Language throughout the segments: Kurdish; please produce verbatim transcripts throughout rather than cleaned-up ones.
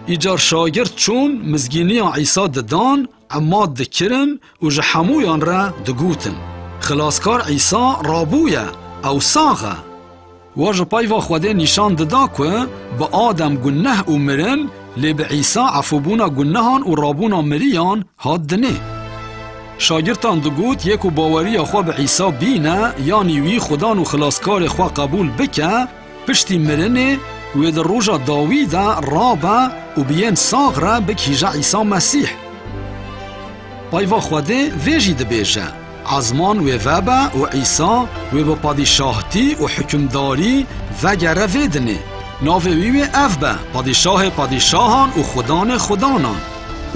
Îcar şagirt çûn, mizgîniya Îsa didan, emad dikirin û ji hemûyan re digotin, Xilaskar Îsa rabûye, ew sax e. Wa ji peyva Xwedê nîşan dida ku bi Adem guneh û mirin, lê bi Îsa efûbûna gunehan û rabûna miriyan hat dinê. Şagirtan digot, yê ku baweriya xwe bi Îsa bîne, yanî wî Xudan û Xilaskarê xwe qebûl bike, piştî mirinê wê di roja dawî de rabe û bi yên sax re bigihîje Îsa Mesîh. Peyva Xwedê vê jî dibêje, Ezman wê vebe û Îsa wê bi padîşahtî û hukimdarî vegere vê dinê. Navê wî wê ev be, Padîşahê padîşahan û Xudanê xudanan.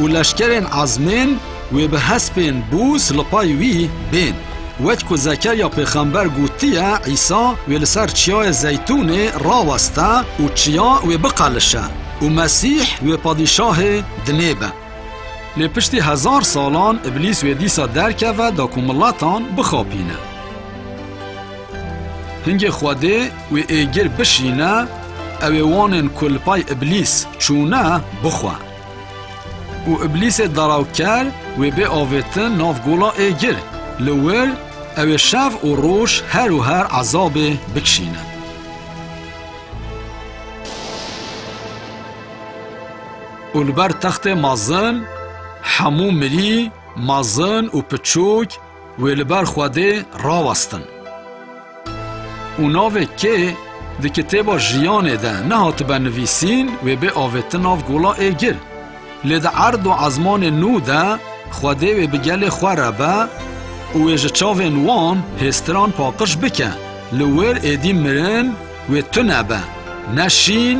Û leşkerên ezmên wê bi hespên bûz li pey wî bên. Wek ku Zekerya pêxember gotiye, Îsa wê li ser çiyayê Zeytûnê raweste û çiya wê biqelişe û Mesîh wê padîşahê dinê be. Lê piştî hezar salan Îblîs wê dîsa derkeve da ku miletan bixapîne. Hingê Xwedê wê êgir bişîne, ew ê wanên ku li pey Îblîs çûne bixwe. Û Îblîsê derawker wê bê avêtin nav gola êgir, li wir ew ê şev û roj her û her ezabê bikişîne. Û li ber textê mezin hemû mirî, mezin û piçûk wê li ber Xwedê rawestin. Û navê kê di kitêba jiyanê de nehatibe nivîsîn, wê bê avêtin nav gola êgir. Lê di erd û ezmanê nû de Xwedê wê bi gelê xwe re be û wê ji çavên wan hêstiran paqij bike. Li wir êdî mirin wê tune be, ne şîn,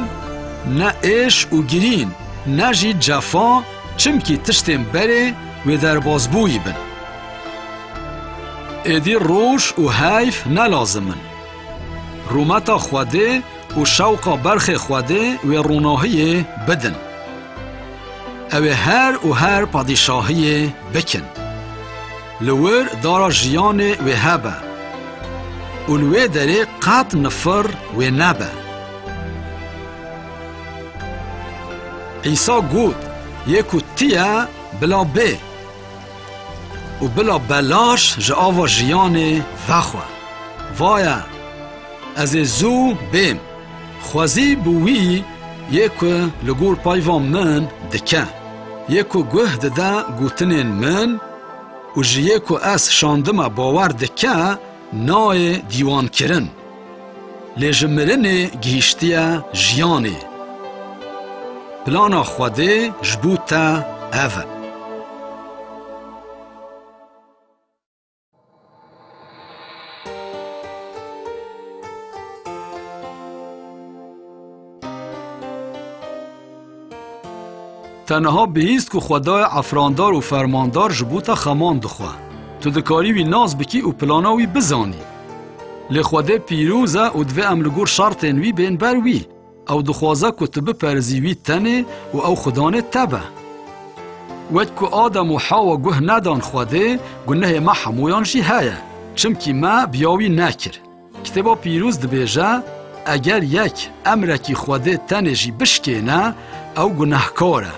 ne êş û girîn, ne jî cefa, çimkî tiştên berê wê derbazbûyî bin. Êdî roj û heyv ne lazim in. Rûmeta Xwedê û şewqa berxê Xwedê wê ronahiyê bidin. Ew ê her û her padîşahiyê bikin. Li wir dara jiyanê wê hebe û li wê derê qet nifir wê nebe. Îsa got, Yê ku tî ye, bila bê û bila belaş ji ava jiyanê vexwe. Vaye, ez ê zû bêm. Xwezî bi wî yê ku li gor peyva min dike, yê ku guh dide gotinên min û ji yê ku ez şandime bawer dike, nayê dîwankirin. Lê ji mirinê gihîştiye jiyanê. Plana Xwedê ji bo te ev e. Te niha bihîst ku Xwedayê efrandar û fermandar ji bo te xeman dixwe. Tu dikarî wî nas bikî û plana wî bizanî. Lê Xwedê pîroz e û divê em li gor şertên wî bên ber wî. Ew dixwaze ku tu biperizî wî tenê û ew Xudanê te be. Wek ku Adem û Hawa guh nedan Xwedê, gunehê me hemûyan jî heye, çimkî me biya wî nekir. Kitêba Pîroz dibêje, Eger yek emrekî Xwedê tenê jî bişkêne, ew gunehkar e.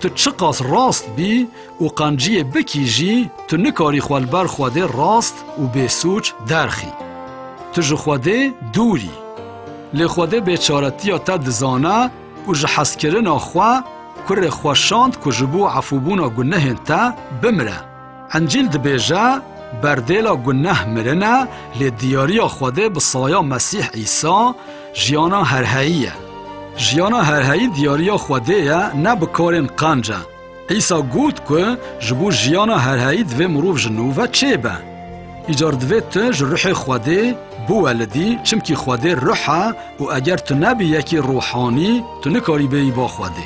Tu çiqas rast bî û qenciyê bikî jî, tu nikarî xwe li ber Xwedê rast û bêsûc derxî. Tu ji Xwedê dûr î. Lê Xwedê bêçaretiya te dizane û ji hezkirina xwe kurê xwe şand ku ji bo efûbûna gunehên te bimire. Încîl dibêje, Berdêla guneh mirin e, lê diyariya Xwedê bi saya Mesîh Îsa jiyana herheyî ye. Jiyana herheyî diyariya Xwedê ye, ne bi karên qenc e. Îsa got ku ji bo jiyana herheyî divê mirov ji nû ve çêbe. Îcar divê tu ji ruhê Xwedê biwelidî, çimkî Xwedê ruh e û eger tu nebî yekî ruhanî, tu nikarî bêyî ba Xwedê.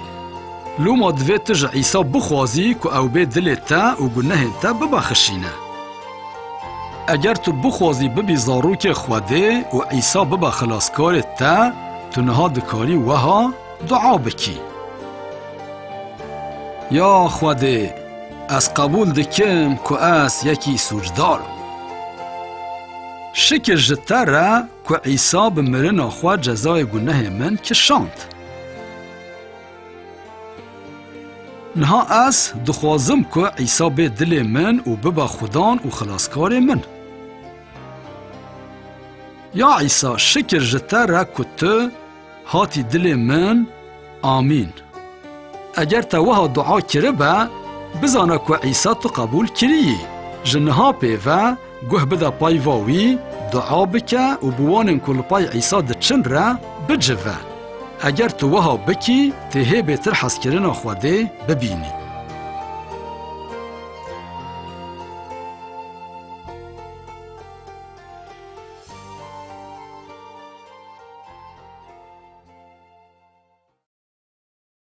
Loma divê tu ji Îsa bixwazî ku ew bê dilê te û gunehên te bibexişîne. Eger tu bixwazî bibî zarokê Xwedê û Îsa bibe xilaskarê te, tu niha dikarî weha dua bikî. Ya Xwedê, ez qebûl dikim ku ez yekî sûcdar im. Şikir ji te re ku Îsa bi mirina xwe cezayê gunehê min kişand. Niha ez dixwazim ku Îsa bê dilê min û bibe Xudan û Xilaskarê min. Ya Îsa, şikir ji te re ku tu hatî dilê min. Amîn. Eger te wiha dua kiribe, bizane ku Îsa tu qebûl kiriyî. Ji niha pê ve guh bide payva wî, dua bike û bi wanên ku li pay Îsa diçin re bicive. Eger tu wiha bikî, tê hê bêtir hezkirina Xwedê bibînî.